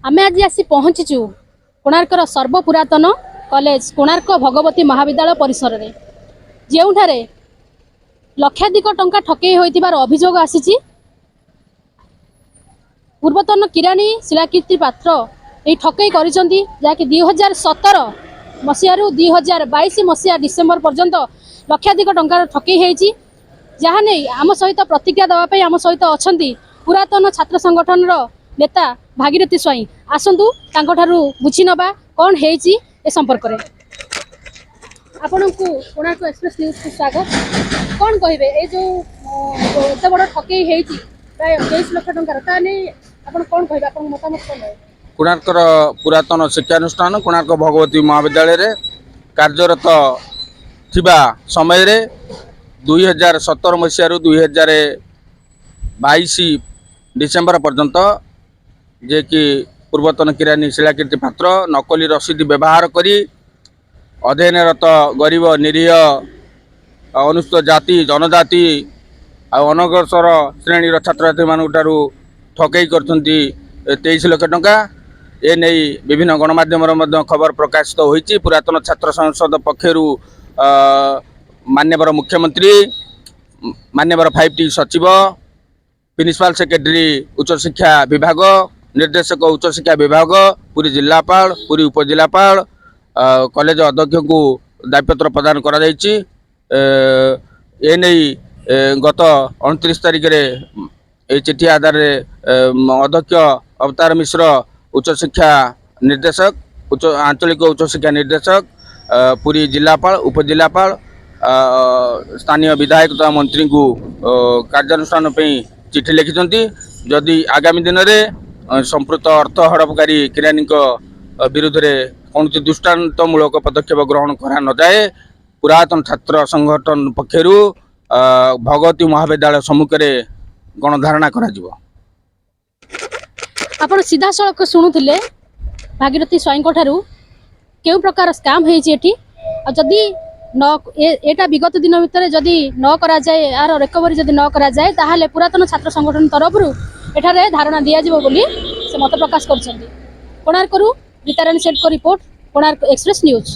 ଆମେ ଆଜି ଆସି ପହଞ୍ଚିଛୁ କୋଣାର୍କର ସର୍ବପୁରାତନ କଲେଜ କୋଣାର୍କ ଭଗବତୀ ମହାବିଦ୍ୟାଳୟ ପରିସରରେ, ଯେଉଁଠାରେ ଲକ୍ଷାଧିକ ଟଙ୍କା ଠକେଇ ହୋଇଥିବାର ଅଭିଯୋଗ ଆସିଛି। ପୂର୍ବତନ କିରାଣୀ ଶିଳାକୀର୍ତ୍ତି ପାତ୍ର ଏହି ଠକେଇ କରିଛନ୍ତି, ଯାହାକି 2017 ମସିହାରୁ 2022 ମସିହା ଡିସେମ୍ବର ପର୍ଯ୍ୟନ୍ତ ଲକ୍ଷାଧିକ ଟଙ୍କାର ଠକେଇ ହେଇଛି। ଯାହା ନେଇ ଆମ ସହିତ ପ୍ରତିକ୍ରିୟା ଦେବା ପାଇଁ ଆମ ସହିତ ଅଛନ୍ତି ପୁରାତନ ଛାତ୍ର ସଂଗଠନର ନେତା ଭାଗୀରଥୀ ସ୍ୱାଇଁ। ଆସନ୍ତୁ, ତାଙ୍କଠାରୁ ବୁଝି ନେବା କ'ଣ ହେଇଛି ଏ ସମ୍ପର୍କରେ। ଆପଣଙ୍କୁ କୋଣାର୍କ ଏକ୍ସପ୍ରେସ୍ ନ୍ୟୁଜ୍କୁ ସ୍ୱାଗତ। କ'ଣ କହିବେ, ଏଇ ଯେଉଁ ଏତେ ବଡ଼ ଠକେଇ ହେଇଛି ପ୍ରାୟ 23 ଲକ୍ଷ ଟଙ୍କାର, ତା ନେଇ ଆପଣ କ'ଣ କହିବେ? ଆପଣଙ୍କ ମତାମତ କ'ଣ ରହିବ? କୋଣାର୍କର ପୁରାତନ ଶିକ୍ଷାନୁଷ୍ଠାନ କୋଣାର୍କ ଭଗବତୀ ମହାବିଦ୍ୟାଳୟରେ କାର୍ଯ୍ୟରତ ଥିବା ସମୟରେ 2017 ମସିହାରୁ 2022 ଡିସେମ୍ବର ପର୍ଯ୍ୟନ୍ତ ଯିଏକି ପୂର୍ବତନ କିରାନୀ ଶିଳାକୀର୍ତ୍ତି ପାତ୍ର ନକଲି ରସିଦ ବ୍ୟବହାର କରି ଅଧ୍ୟୟନରତ ଗରିବ, ନିରୀହ, ଅନୁସୂଚିତ ଜାତି, ଜନଜାତି ଆଉ ଅନଗ୍ରସର ଶ୍ରେଣୀର ଛାତ୍ରଛାତ୍ରୀମାନଙ୍କ ଠାରୁ ଠକେଇ କରିଛନ୍ତି 23 ଲକ୍ଷ ଟଙ୍କା। ଏ ନେଇ ବିଭିନ୍ନ ଗଣମାଧ୍ୟମରେ ମଧ୍ୟ ଖବର ପ୍ରକାଶିତ ହୋଇଛି। ପୁରାତନ ଛାତ୍ର ସଂସଦ ପକ୍ଷରୁ ମାନ୍ୟବର ମୁଖ୍ୟମନ୍ତ୍ରୀ, ମାନ୍ୟବର 5ଟି ସଚିବ, ପ୍ରିନ୍ସିପାଲ ସେକ୍ରେଟାରୀ ଉଚ୍ଚଶିକ୍ଷା ବିଭାଗ, ନିର୍ଦ୍ଦେଶକ ଉଚ୍ଚଶିକ୍ଷା ବିଭାଗ, ପୁରୀ ଜିଲ୍ଲାପାଳ, ପୁରୀ ଉପଜିଲ୍ଲାପାଳ, କଲେଜ ଅଧ୍ୟକ୍ଷଙ୍କୁ ଦାୟିତ୍ୱପତ୍ର ପ୍ରଦାନ କରାଯାଇଛି। ଏ ନେଇ ଗତ 29 ତାରିଖରେ ଏହି ଚିଠି ଆଧାରରେ ଅଧ୍ୟକ୍ଷ ଅବତାର ମିଶ୍ର, ଉଚ୍ଚଶିକ୍ଷା ନିର୍ଦ୍ଦେଶକ, ଉଚ୍ଚ ଆଞ୍ଚଳିକ ଉଚ୍ଚଶିକ୍ଷା ନିର୍ଦ୍ଦେଶକ, ପୁରୀ ଜିଲ୍ଲାପାଳ, ଉପଜିଲ୍ଲାପାଳ, ସ୍ଥାନୀୟ ବିଧାୟକ ତଥା ମନ୍ତ୍ରୀଙ୍କୁ କାର୍ଯ୍ୟାନୁଷ୍ଠାନ ପାଇଁ ଚିଠି ଲେଖିଛନ୍ତି। ଯଦି ଆଗାମୀ ଦିନରେ ସମ୍ପୃକ୍ତ ଅର୍ଥ ହଡ଼ପକାରୀ କିରାନୀଙ୍କ ବିରୁଦ୍ଧରେ କୌଣସି ଦୃଷ୍ଟାନ୍ତମୂଳକ ପଦକ୍ଷେପ ଗ୍ରହଣ କରା ନଯାଏ, ପୁରାତନ ଛାତ୍ର ସଂଗଠନ ପକ୍ଷରୁ ଭଗବତୀ ମହାବିଦ୍ୟାଳୟ ସମ୍ମୁଖରେ ଗଣଧାରଣା କରାଯିବ। ଆପଣ ସିଧାସଳଖ ଶୁଣୁଥିଲେ ଭାଗୀରଥୀ ସ୍ୱାଇଁଙ୍କ ଠାରୁ କେଉଁ ପ୍ରକାର ସ୍କାମ୍ ହେଇଛି ଏଠି। ଆଉ ଯଦି ନ ଏଇଟା ବିଗତ ଦିନ ଭିତରେ ଯଦି ନ କରାଯାଏ, ଏହାର ରିକଭରି ଯଦି ନ କରାଯାଏ, ତାହେଲେ ପୁରାତନ ଛାତ୍ର ସଂଗଠନ ତରଫରୁ ଏଠାରେ ଧାରଣା ଦିଆଯିବ ବୋଲି ସେ ମତ ପ୍ରକାଶ କରିଛନ୍ତି। କୋଣାର୍କରୁ ରୀତାରାଣୀ ସେଠଙ୍କ ରିପୋର୍ଟ, କୋଣାର୍କ ଏକ୍ସପ୍ରେସ୍ ନ୍ୟୁଜ୍।